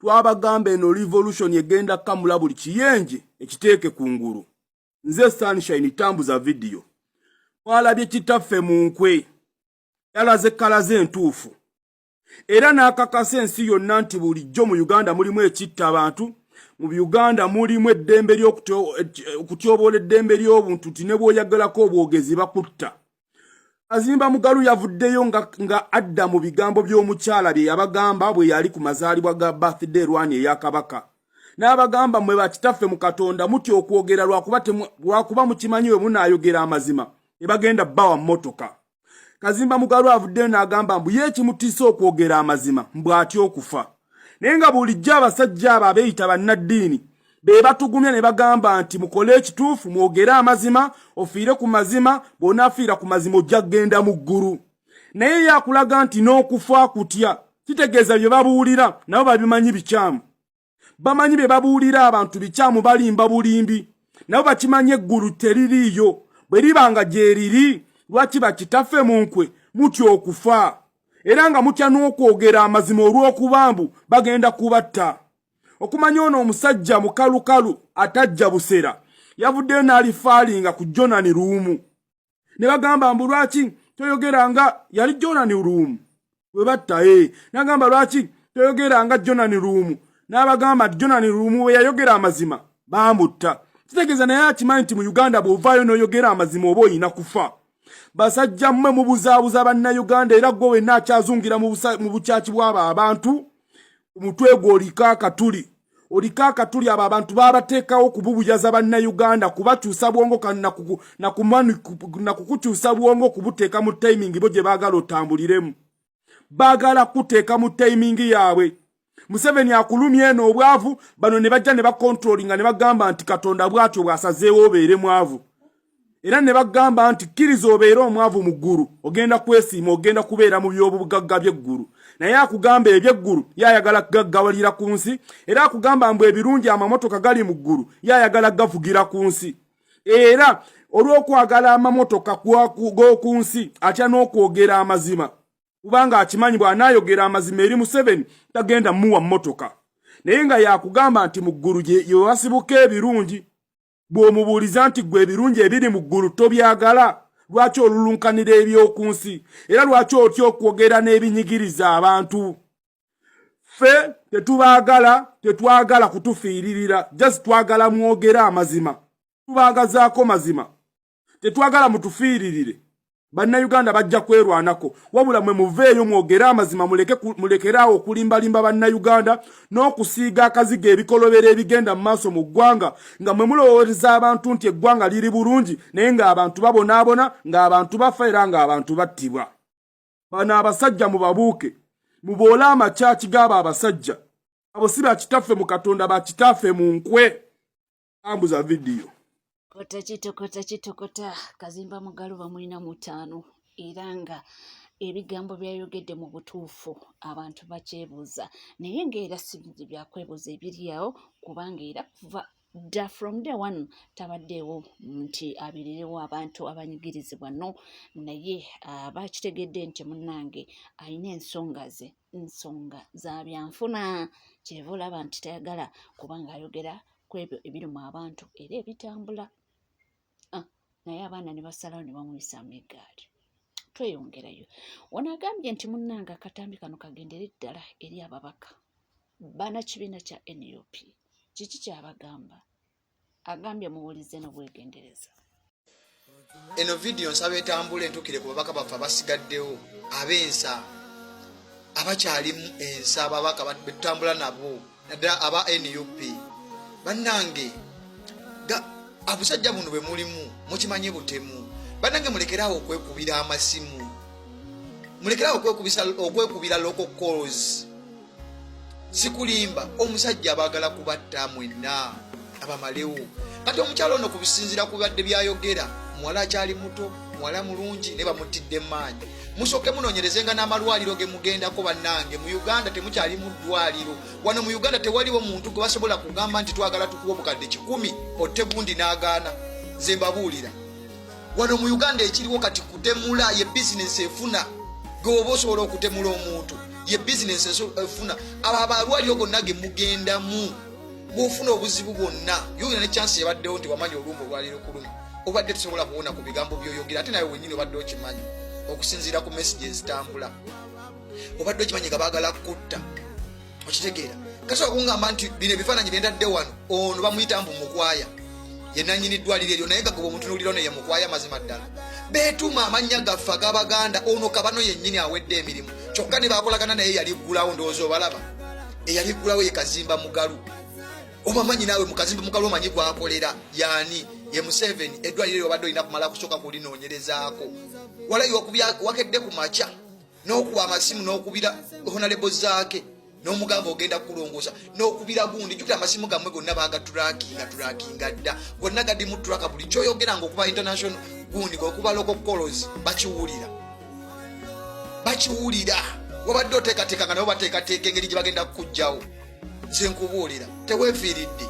Twabagamba eno revolution egenda kamula buli kiyenje ekiteeke ku ngulu. Nze Sunshine, tambuza vidiyo. Twalabye kitaffe mu nkwe yalaze kalaze entuufu era n'akakasa ensi yonna nti bulijjo mu Uganda mulimu ekitta abantu, mu Uganda mulimu eddembe ly'okutyoboola eddembe ly'obuntu, nti ne bw'oyagalako obwogezi bakutta. Kazimba Mugalu yavuddeyo nga, nga adda mu bigambo by'omukyala bye yabagamba bwe yali ku mazaalibwa ga birthday rwani eya Kabaka, n'abagamba, "Mmwe bakitaffe mu Katonda mutya okwogera lwakuba mukimanyi bwe munaayogera amazima ebagenda bbawa mmotoka." Kazimba Mugalu avuddeyo n'agamba mbu ye ekimutiisa okwogera amazima mbw atya okufa, naye nga bulijjo abasajja abo abeeyita bannaddiini be batugumya ne bagamba nti mukole ekituufu, mwogere amazima, ofiire ku mazima, bw'onaafiira ku mazima ojja kugenda mu ggulu. Naye ye akulaga nti n'okufa kutya. Kitegeeza bye babuulira nabo babimanyi bikyamu, bamanyi bye babuulira abantu bikyamu, balimba bulimbi, nabo bakimanyi eggulu teririiyo. Bwe liba nga gyeriri, lwaki bakitaffe mu nkwe mutya okufa era nga mutya n'okwogera amazima olw'okuba mbu bagenda kubatta? Okumanya ono omusajja mukalukalu atajja busera, yavuddeyo n'alifaalinga ku Jonani Luumu ne bagamba mbu lwaki toyogera nga yali Jonani Luumu bwe batta e, nagamba, "Lwaki toyogera nga Jonani Luumu?" N'abagamba nti Jonani Luumu bwe yayogera amazima baamutta. Kitegeeza naye akimanyi nti mu Uganda bw'ovaayo n'oyogera amazima oba oyina kufa. Basajja mmwe mubuzaabuza Bannayuganda, era gwe wenna akyazungira mu bukyaki bw'abo abantu, omutwe gwe oliko akatuli, oliko akatuli. Abo abantu babateekawo kububuyaza Bannayuganda, kubakyusa bwongo nakukukyusa bwongo, kubuteeka mu timing bo gye baagala otambuliremu. Baagala kuteeka mu timing yaabwe. Museveni akulumya eno obwavu, bano ne bajja ne bakontrolinga ne bagamba nti Katonda bw'atyo bw'asazeewo obeere mwavu, era ne bagamba nti kkiriza obeere omwavu, mu ggulu ogenda kwesiima, ogenda kubeera mu by'obugagga by'eggulu. Naye akugamba ebyeggulu, yayagala kugaggawalira ku nsi, era akugamba mbu ebirungi amamotoka gali mu ggulu, yayagala gavugira ku nsi. Era olw'okwagala amamotoka g'oku nsi atya n'okwogera amazima, kubanga akimanyi bw'anaayogera amazima eri Museveni tagenda muwa mmotoka. Naye nga yakugamba nti mu ggulu ye wasibuka ebirungi. Bw'omubuuliza nti ggwe ebirungi ebiri mu ggulu tobyagala, lwaki olulunkanira eby'oku nsi, era lwaki otya okwogera n'ebinyigiriza abantu? Ffe tetubaagala, tetwagala kutufiiririra, just twagala mwogere amazima, tubaagazaako mazima, tetwagala mutufiiririre. Bannayuganda bajja kwerwanako, wabula mwe muveeyo mwogere amazima, mulekeraawo okulimbalimba Bannayuganda n'okusiiga akazigo ebikolobero ebigenda mu maaso mu ggwanga, nga mwe mulowooleza abantu nti eggwanga liri bulungi, naye ng'abantu babonaabona, ng'abantu bafa, era ng'abantu battibwa. Bano abasajja mubabuuke, muboole amakyaki g'abo abasajja. Abo si bakitaffe mu Katonda, bakitaffe mu nkwe. Tambuza vidiyo. Kota kitokota kitokota. Kazimba Mugalu bamulina mutaano, era nga ebigambo byayogedde mu butuufu abantu bakyebuuza, naye ng'era si byakwebuuza ebiri awo, kubanga era kuva dda, from day one, tabaddeewo nti abirirewo abantu abanyigirizibwa. No naye bakitegedde nti munnange alina ensonga ze, nsonga za byanfuna, kyeva olaba nti tayagala kubanga ayogera ku ebyo ebiri mu abantu era ebitambula. Naye abaana ne basalawo ne bamuyisaamu eggaali. Tweyongerayo. Wano agambye nti munnange akatambi kano kagendere ddala eri ababaka bannakibiina kya NUP. Kiki kyabagamba? Agambye muwulize n'obwegendereza. Eno vidiyo nsaba etambula entukire ku babaka baffe abasigaddewo ab'ensa, abakyalimu ensa, ababaka betutambula nabo, naddala aba NUP. Bannange, abusajja buno bwe mulimu mukimanye butemu. Bannange, mulekeraawo okwekubira amasimu, mulekeraawo okwekubira local calls. Sikulimba, omusajja abaagala kubatta mwenna abamalewo. Kati omukyalo ono, kubisinzira ku badde byayogera, muwala akyali muto, muwala mulungi, naye bamuttidde maanyi. Musooke munoonyerezenga n'amalwaliro ge mugendako. Bannange, mu Uganda temukyali mu ddwaliro. Wano mu Uganda tewaliwo muntu gwe basobola kugamba nti twagala tukuwa obukadde 100 otte gundi n'agaana. Nze mbabuulira, wano mu Uganda ekiriwo kati kutemula, ye bizinesi efuna. Gwe oba osobola okutemula omuntu. Ye bizinensi efuna abo abalwaliro gonna ge mugendamu, bwofuna obuzibu bwonna yogera ne chansi ebaddewo nti wamanya olumba olwaliro kuluma, obadde tosobola kuwona ku bigambo byoyogera, ate nawe wenyini obadde okimanyi okusinziira ku message ezitambula, obadde okimanyi nga baagala kutta. Okitegeera? Kasobola kungamba nti bino ebifaananyi byentadde wano, ono bamuyita mbu Mukwaya, ye nanyini ddwaliro eryo, naye nga gwe bwomutunuulira ono ye Mukwaya. Mazima ddala beetuuma amannya gaffe ag'Abaganda. Ono kabano yennyini awedde emirimu, kyokka ne bakolagana naye yali ggulawo. Ndowooza obalaba, eyali ggulawo ye Kazimba Mugalu. Obamanyi naawe, mukazimba Mugalu omanyi gwakolera yaani? Ye Museveni. Eddwaliro eryo obadde olina kumala kusooka kulinoonyerezaako. Walayi wakedde ku makya n'okuba amasimu n'okubira Honorable Zaake n'omugamba ogenda kulongoosa n'okubira gundi. Jukira amasimu gammwe gonna bagaturakinga turakinga dda, gonna gadimu turaka. Buli kyoyogera nga okuba international gundi, ngaokuba local calls, bakiwulira, bakiwulira. Wabadde oteekateeka nga nabo bateekateeka engeri gye bagenda kukugjawo. Nze nkubuulira, teweefiiridde.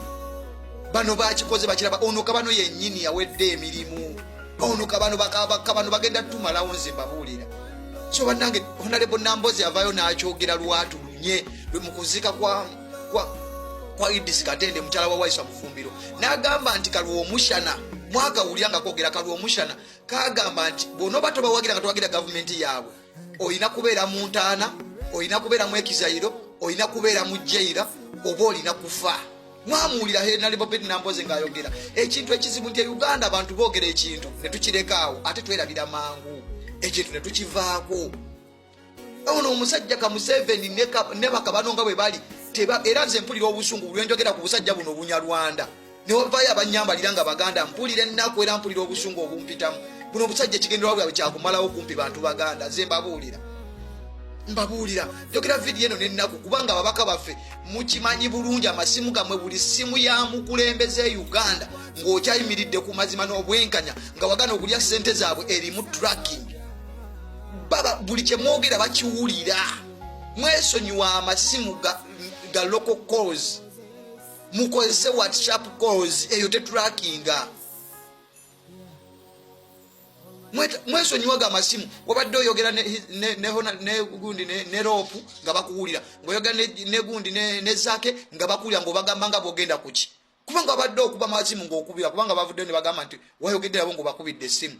Bano bakikoze bakiraba. Ono kabano yennyini yawedde emirimu. Ono kabano, bakabano bagenda tumalawo, nze mbabuulira. So bannange, Honorable Nambozi avaayo n'akyogera lwatu lunye lwe mu kuziika kwa Idis Katende, mukyala wa Waiswa Mufumbiro, n'agamba nti Kalwomushana, mwakawulira nga kwogera Kalwomushana, kagamba nti bw'onooba tobawagira nga towagira gavumenti yaabwe, olina kubeera mu ntaana, olina kubeera mu ekizayiro, olina kubeera mu jaira, oba olina kufa. Mwamuwulira Honorable Namboze ng'ayogera ekintu ekizibu nti e Uganda abantu boogera ekintu ne tukirekaawo, ate twerabira mangu ekintu ne tukivaako. Ono omusajja ka Museveni ne bakabano nga bwe bali, era nze mpulira obusungu buli lwenjogera ku busajja buno obunyarwanda, newavaayo abanyambalira nga Baganda, mpulira ennaku era mpulira obusungu obumpitamu. Buno obusajja ekigendererwa bwabwe kyakumalawo kumpi bantu Baganda. Nze mbabuulira, mbabuulira, njogera vidiyo eno nennaku, kubanga ababaka baffe mukimanyi bulungi amasimu gammwe, buli simu ya mukulembeze e Uganda ng'okyayimiridde ku mazima n'obwenkanya, nga wagana okulya ssente zaabwe, erimu tracking. Baba buli kyemwogera bakiwulira. Mwesonyiwa amasimu ga local calls, mukozese WhatsApp calls, eyo tetrackinga. Mwesonyiwaga amasimu. Wabadde oyogera ne gundi ne ropu nga bakuwulira, ngaoyogera ne gundi ne Zake nga bakuwulira, ngaobagamba nga bwogenda kuki, kubanga wabadde okuba masimu ngaokubira, kubanga bavuddeyo ne bagamba nti wayogedde nabo ngaobakubidde essimu,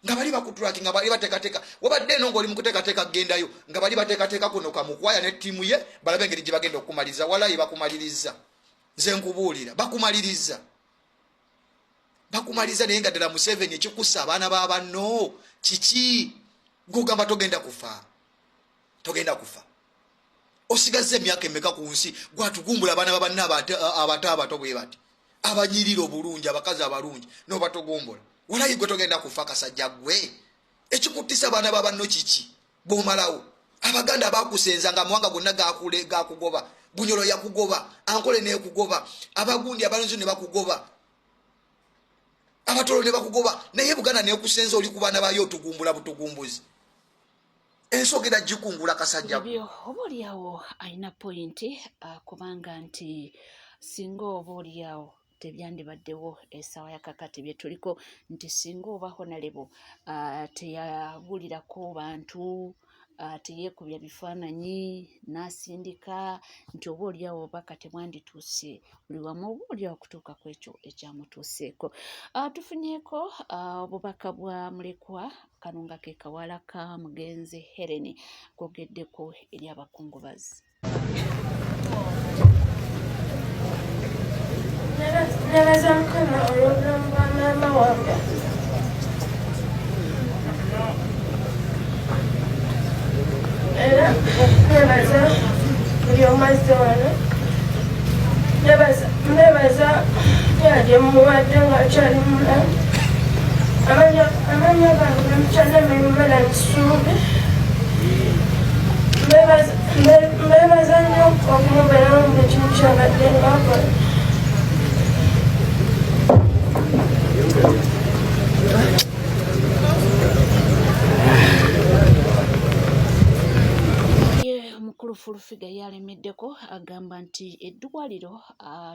nga bali bakutraki, nga bali bateekateeka. Wabadde eno ngaoli mukuteekateeka kugendayo, nga bali bateekateeka kuno Kamukwaya ne ttiimu ye balabe engeri gye bagenda okukumaliriza. Walayi bakumaliriza, nze nkubuulira, bakumaliriza, bakumaliriza. Naye nga ddala Museveni, ekikussa abaana ba banno kiki? Gugamba togenda kufa, togenda kufa. Osigazza emyaka emeka ku nsi? Gwatugumbula abaana ba banno abato abato bwe bati, abanyirira obulungi, abakazi abalungi, nobatugumbula. Walayi gwe togenda kufa, kasajja gwe. Ekikuttisa abaana ba banno kiki? Bwomalawo Abaganda bakusenza nga amawanga gonna gakugoba. Bunyolo yakugoba, Ankole nekugoba, abagundi abalonzi ne bakugoba, Abatolo ne bakugoba, naye Buganda nekusenza. Oli ku baana bayo otugumbula butugumbuzi. Ensi ogenda gikungula, kasajja. Ebyo oba oliawo alina point, kubanga nti singa oba oliawo tebyandibaddewo essaawa ya kakati bye tuliko, nti singa oba Honorable teyabulirako bantu, teyeekubya bifaananyi n'asindika, nti oba oliawo obubaka tebwandituuse buli wamu, oba oliawo okutuuka ku ekyo ekyamutuuseeko. Tufunyeeko obubaka bwa mulekwa kano nga ke kawala ka mugenzi Helen, kwogeddeko eri abakungubazi. Nebaza Mukama olw'obulamu bwa maama wange, era nebaza buli omu azze wano. Nebaza gye muwadde ng'akyali mulamu. Amannya gange mukyala Memala Nsuubi. Mbebaza nnyo okumubeeramu buli kimu kyabadde ng'akola. Ye omukulu. Fulufiga yalemeddeko agamba nti eddwaliro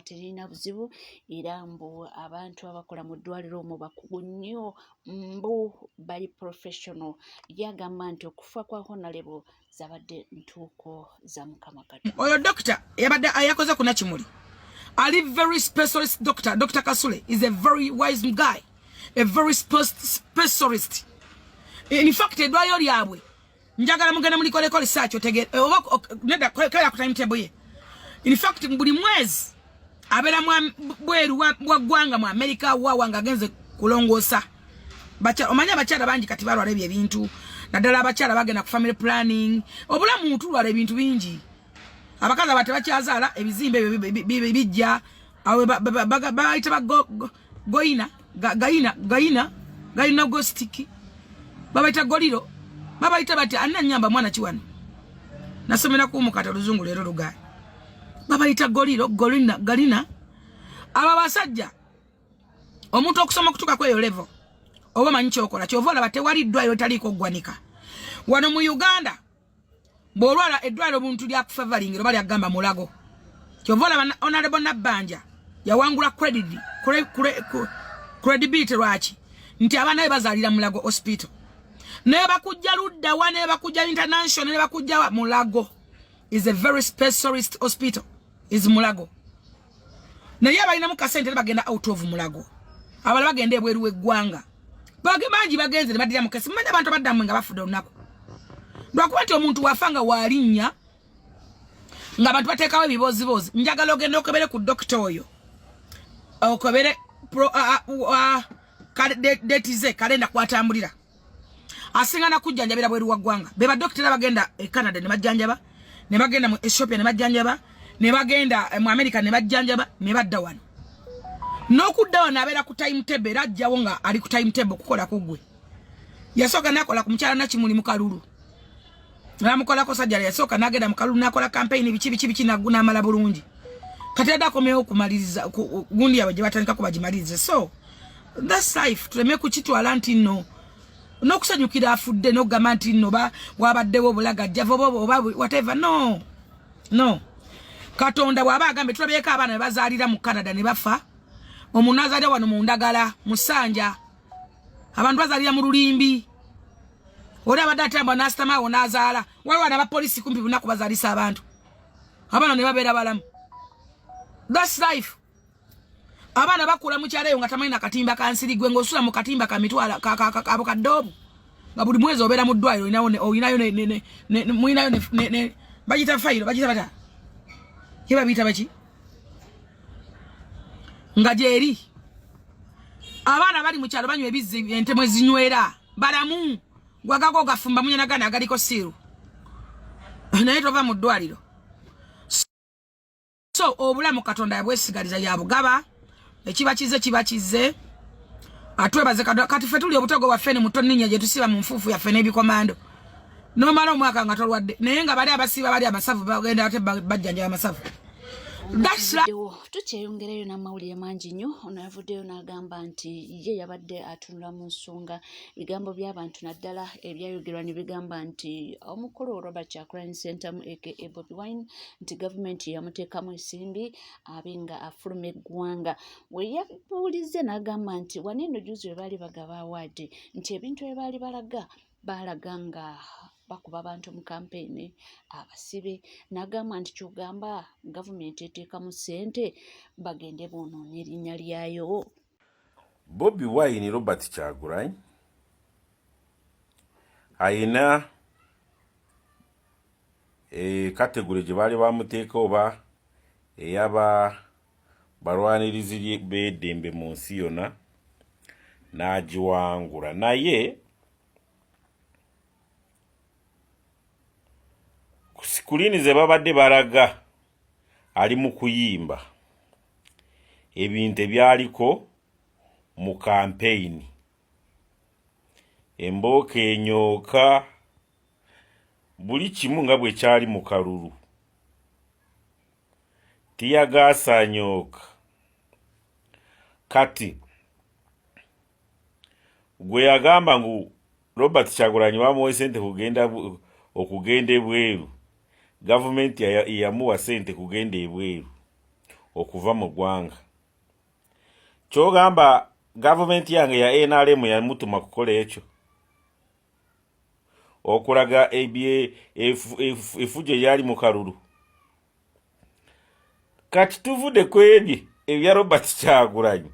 teririna buzibu era mbu abantu abakola mu ddwaliro omwo bakugu nnyo mbu bali professional. Ye agamba nti okufa kwa Honalebo zabadde ntuuko za Mukama Katonda. Oyo doctor yabadde yakoze ku Nakimuli ali very specialist doctor. Dr. Kasule is a very wise guy, a very specialist. In fact, eddwaliro lyabwe njagala mugenda mulikoleko research otegere eh, oba nedda kebera ku timetable ye. In fact, buli mwezi abeera bweru wa ggwanga mu America wawa nga agenze kulongoosa. Omanyi abakyala bangi kati balwala ebyo ebintu, naddala abakyala bagenda ku family planning. Obulamu tulwala ebintu bingi, abakazi aba tebakyazaala, ebizimbe ebyo bijja bayita ba goyina gayina gayina gayina gositiki babayita goliro babayita bati ananyamba mwana kiwano nasomera ku mukata oluzungu leero lugaana babayita goliro golina galina. Abo abasajja omuntu okusoma okutuuka kweyo level oba omanyi kyokola, kyova olaba tewali ddwaliro taliiko ggwanika wano mu Uganda. Bw'olwala eddwaliro buntu lyakufavalingira oba lyagamba Mulago. Kyova olaba Honorable Nabbanja yawangula credibility. Lwaki? Nti abaana be bazaalira Mulago Hospital, naye bakujja luddawa, naye bakujja international, naye bakujja Mulago is a very specialist hospital is Mulago. Naye abalinamu kasente bagenda out of Mulago, abalala bagenda ebweru w'eggwanga. Bangi bagenze ne baddira mu kesi. Mumanyi abantu abaddammwe nga bafudde olunaku lwakuba nti omuntu wafa nga waalinnya ng'abantu bateekawo ebibooziboozi. Njagala ogenda okebere ku dokita oyo, okebere date ze, kalenda kwatambulira. Asinga nakujjanjabira bweru wa ggwanga be badokitera bagenda e Canada ne bajjanjaba, ne bagenda mu Ethiopia ne bajjanjaba, ne bagenda mu America ne bajjanjaba, ne badda wano. N'okudda wano abeera ku time table, era ajjawo nga ali ku time table okukola ku ggwe. Yasooka nakola ku mukyala Nakimuli mu kalulu, namukolako sajjala. Yasooka nagenda mu kalulu nakola campaign biki biki biki, namala bulungi. Kati adde akomyewo okumaliriza gundi yabwe gye batandika kubagimalirize. So that's life. Tuleme kukitwala nti nno n'okusanyukira afudde n'okugamba nti nno ba wabaddewo obulagajjavu oba whatever. No, no, Katonda bw'aba agambye. Tulabyeko abaana be bazaalira mu Canada ne bafa. Omuntu azaalira wano mu Ndagala mu Ssanja, abantu bazaalira mu Lulimbi. Oli abadde atambula n'asitamaawo n'azaala. Waliwo n'abapoliisi kumpi bunaku bazaalisa abantu, abaana ne babeera balamu. That's life. Abaana bakula mu kyalo eyo nga tamanyi nakatimba kansiri. Gwe ng'osula mu katimba ka mitwalo abo kaddoobu, nga buli mwezi obeera mu ddwaliro, olinayo mulinayo bagita fayiro, bagita bata ye babiyita baki nga gyeri. Abaana bali mu kyalo banywa ebizzi ente mwe zinywera, balamu. Gwagago gafumba munyanagana agaliko siiru, naye tova mu ddwaliro. So obulamu Katonda yabwesigaliza, yabugaba. Ekiba kize kiba kize, atwebaze. Kati ffe tuli obutego bwaffe ne mutonninya gye tusiba mu nfuufu yaffe n'ebikomando, nomala omwaka nga tolwadde, naye nga bali abasiiba bali amasavu bagenda ate bajjanjaba amasavu. Tukyeyongerayo n'amawulire mangi nnyo. Ono yavuddeyo n'agamba nti ye yabadde atunula mu nsonga bigambo by'abantu, naddala ebyayogerwa ne bigamba nti omukulu Robert Kyagulanyi Ssentamu aka Bobi Wine nti gavumenti yamuteekamu ensimbi abe nga afuluma eggwanga. We yabuulizze n'agamba nti wano eno juzi we baali bagaba award nti ebintu bye baali balaga, baalaga nga bakuba abantu mu kampeyini abasibe, n'agamba nti kyogamba gavumenti eteekamu ssente bagende boonoona erinnya lyayo. Bobi Wine Robert Kyagulanyi ayina category gye baali bamuteeka oba eyaba balwanirizi b'eddembe mu nsi yonna n'agiwangula, naye ku screen ze babadde balaga ali mu kuyimba ebintu ebyaliko mu kampeyini, embooka enyooka, buli kimu nga bwe kyali mu kalulu, teargas anyooka. Kati gwe yagamba ngu Robert Kyagulanyi bamuwe sente kugenda okugenda ebweru. Gavumenti yamuwa sente kugenda ebweru okuva mu ggwanga. Kyogamba gavumenti yange ya NRM yamutuma kukola ekyo, okulaga efujjo eryali mu kalulu. Kati tuvudde ku ebyo ebya Robert Kyagulanyi,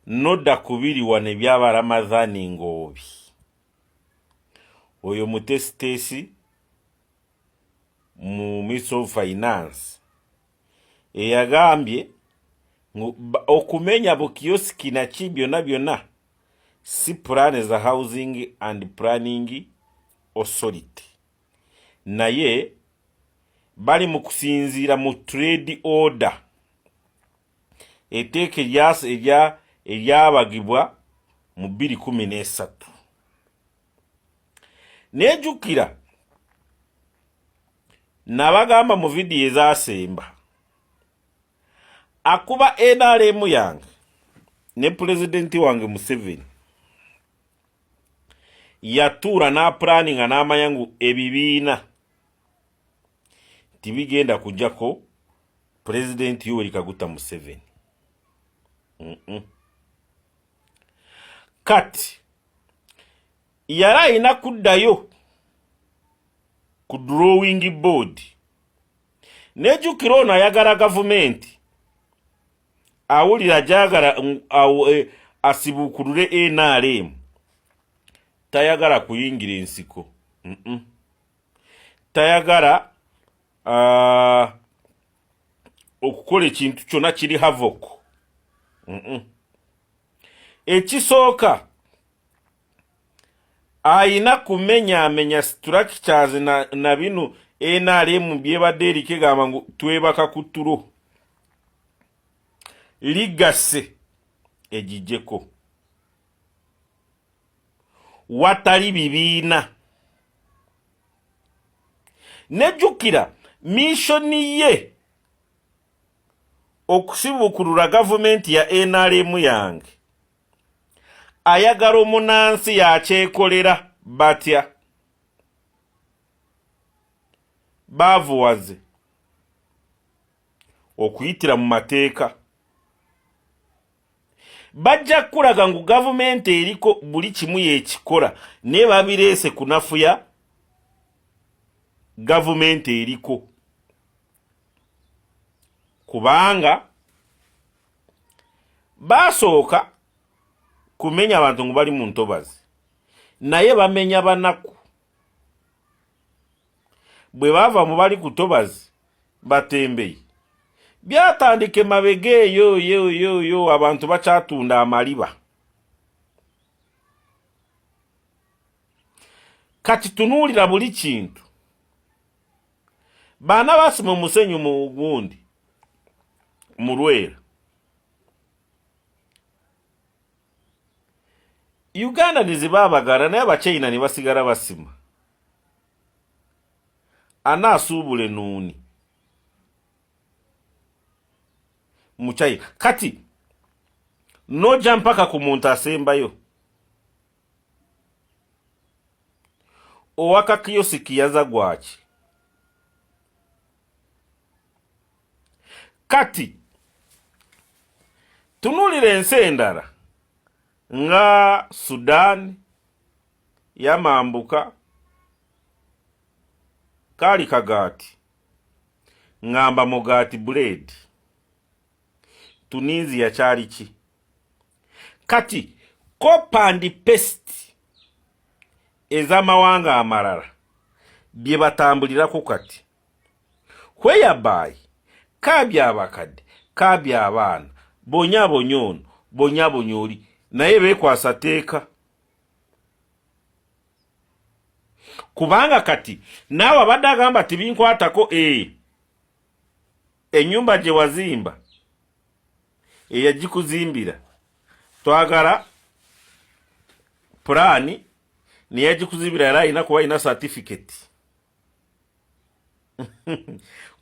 nodda kubiri wano ebyaba Ramadhani Ngoobi, oyo mutesiteesi mu Ministry of Finance, eyagambye okumenya bukiyosiki naki byonna byonna si pulaani za Housing and Planning Authority, naye bali mu kusinziira mu trade order, etteeka eryabagibwa mu 2013. Nejjukira nabagamba mu vidiyo ezasemba, akuba NRM yange ne pulezidenti wange Museveni yatuula n'apulaninga n'amanya ngu ebibiina tibigenda kujjako pulezidenti Yoweri Kaguta Museveni. Kati yali alina kuddayo ku drawing board. Nejjukira ono ayagala gavumenti, awulira gyagala asibuukulule NRM, tayagala kuyingira ensiko. Tayagala okukola ekintu kyonna kiri havoc. Ekisooka ayina kumenyaamenya structures na bino NRM byebadde eriko egamba ngu twebaka ku tulo, ligase egijeko watali bibiina. Nejjukira missioni ye okusibuukulula gavumenti ya NRM yange, ayagala omunansi yakyekolera. Batya baavuwaze okuyitira mu mateeka, bajja kukulaga ngu gavumenti eriko buli kimu yekikola, naye babireese kunafuya gavumenti eriko, kubanga basooka kumenya abantu ngu bali mu ntobazi, naye bamenya banaku. Bwe bava mu bali ku tobazi batembeyi, byatandika emabega eyo yo yo yo, abantu bakyatunda amaliba. Kati tunuulira buli kintu, baana basima omusenyu mu gundi mu Lwera. Uganda nezibaabagala, naye Abachina ne basigala basima. Anaasuubula enuuni mu China. Kati noja mpaka ku muntu asembayo owaka kiyosiki yaza gwaki. Kati tunuulira ensi endala nga Sudan yamambuka, kaali kagaati, ngamba mugaati bread. Tunisia kyali ki? Kati copy and paste ez'amawanga amalala bye batambulirako kati, whereby kaabya abakadde, kaabya abaana, bonyabonya ono, bonyabonya oli, naye beekwasa teeka, kubanga kati naawe abadde agamba tibinkwatako. E ennyumba gye wazimba, eyagikuzimbira twagala pulaani, neyagikuzimbira yali alina kuba alina certificate,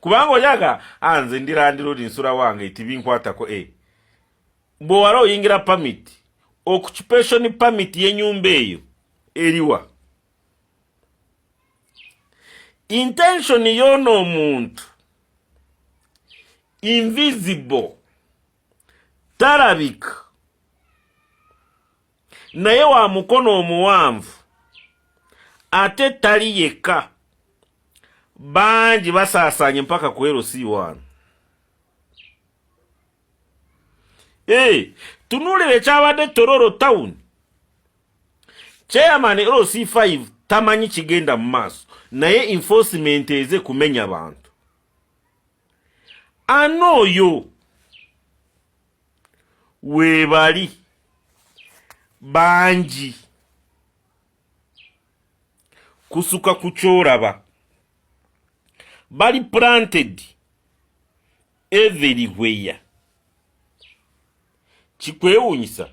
kubanga oyaga anze ndi landlord, nsula wange, tibinkwatako. E bwewala oyingira permit, occupation permit y'ennyumba eyo eriwa? Intention y'ono omuntu invisible, talabika, naye wa mukono omuwanvu, ate tali yekka, bangi basaasaanye mpaka ku LC1. Hey, tunuulira ekyabadde Tororo town. Chairman LC5 tamanyi kigenda mu maaso, naye enforcement eze kumenya bantu. Ano oyo weebali bangi kusuka ku kyolaba, bali planted everywhere. Kikwewuunyisa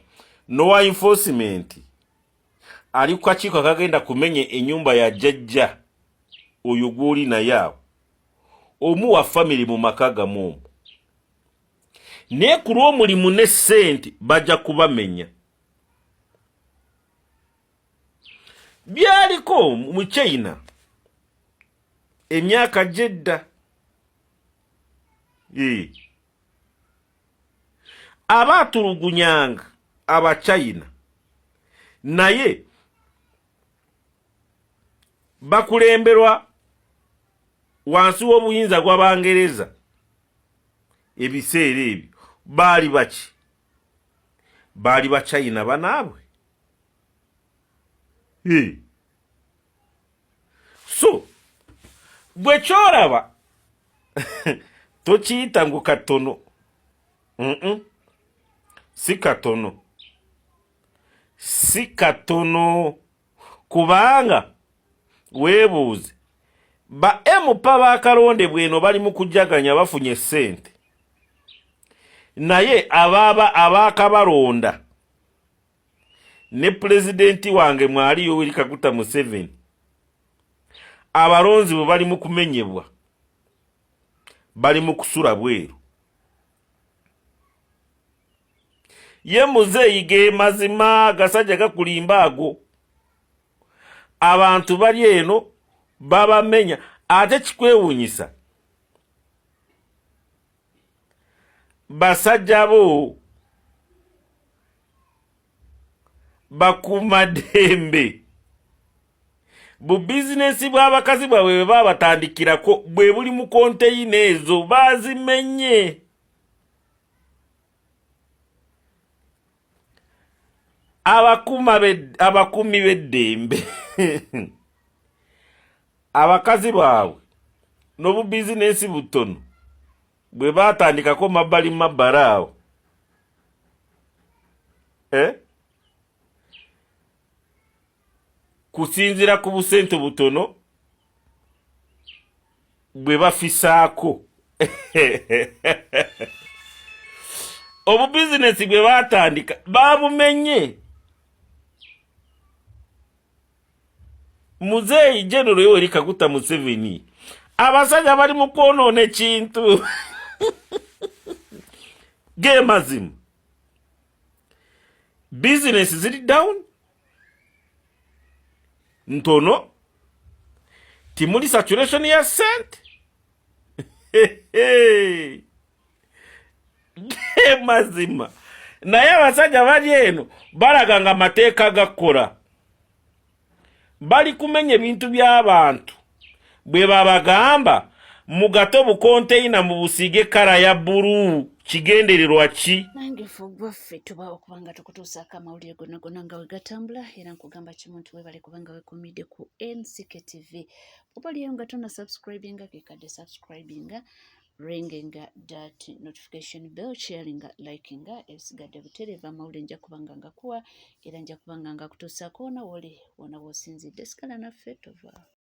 nowa enforcement ali ku kakiiko akagenda kumenya ennyumba ya jjajja oyo gw'oli naye awo, omu wa famire mu maka gamu omwo, naye ku lw'omulimu ne ssente bajja kubamenya. Byaliko mu China emyaka gy'edda, abaatulugunyanga Abachina, naye bakulemberwa wansi w'obuyinza gw'Abangereza. Ebiseera ebyo baali baki? Baali Bachina banaabwe. So gwe kyolaba tokiyita ngu katono. Si katono, si katono, kubanga weebuuze ba MP bakalondebwa eno bali mu kujaganya, bafunye ssente, naye abaaba abaakabalonda ne pulezidenti wange mwali Yoweri Kaguta Museveni, abalonzi bwe bali mu kumenyebwa, bali mu kusula bweru. Ye muzeeyi ge mazima gasajja gakulimba ago. Abantu bali eno babamenya, ate kikwewunyisa basajja bo bakuumaddembe bu bizinesi bw'abakazi bwabwe bwe babatandikirako bwe buli mu konteyina ezo bazimenye. Abakuumi b'eddembe abakazi baabwe n'obubizinesi butono bwe baatandikako mabbali mabbali awo, eh? Kusinziira ku busente butono bwe bafisaako, obubizinesi bwe baatandika babumenye. Muzeeyi General Yoweri Kaguta Museveni, abasajja bali mu kwonoona ekintu. Ge mazima, bizinesi ziri down, ntono, timuli saturation ya sente. Ge mazima, naye abasajja bali eno balaga nga amateeka gakola, bali kumenya ebintu by'abantu. Bwe babagamba mugate obukonteyina mu busiige kala ya bbulu, kigendererwa ki? Nange ffe ogwaffe tuba okubanga tukutuusaako amawulire gonna gonna nga we gatambula, era nkugamba kimu nti webale kubanga wekuumidde ku NCK TV. Oba oliyo nga tona subscribinga, kekadde subscribinga, ringinga that notification bell, sharinga, likinga, ebisigadde butereeva. Amawulire nja kubanga ngakuwa era nja kubanga ngakutuusaako wona woli, wona w'osinzidde. Sigala naffe, tovaawo.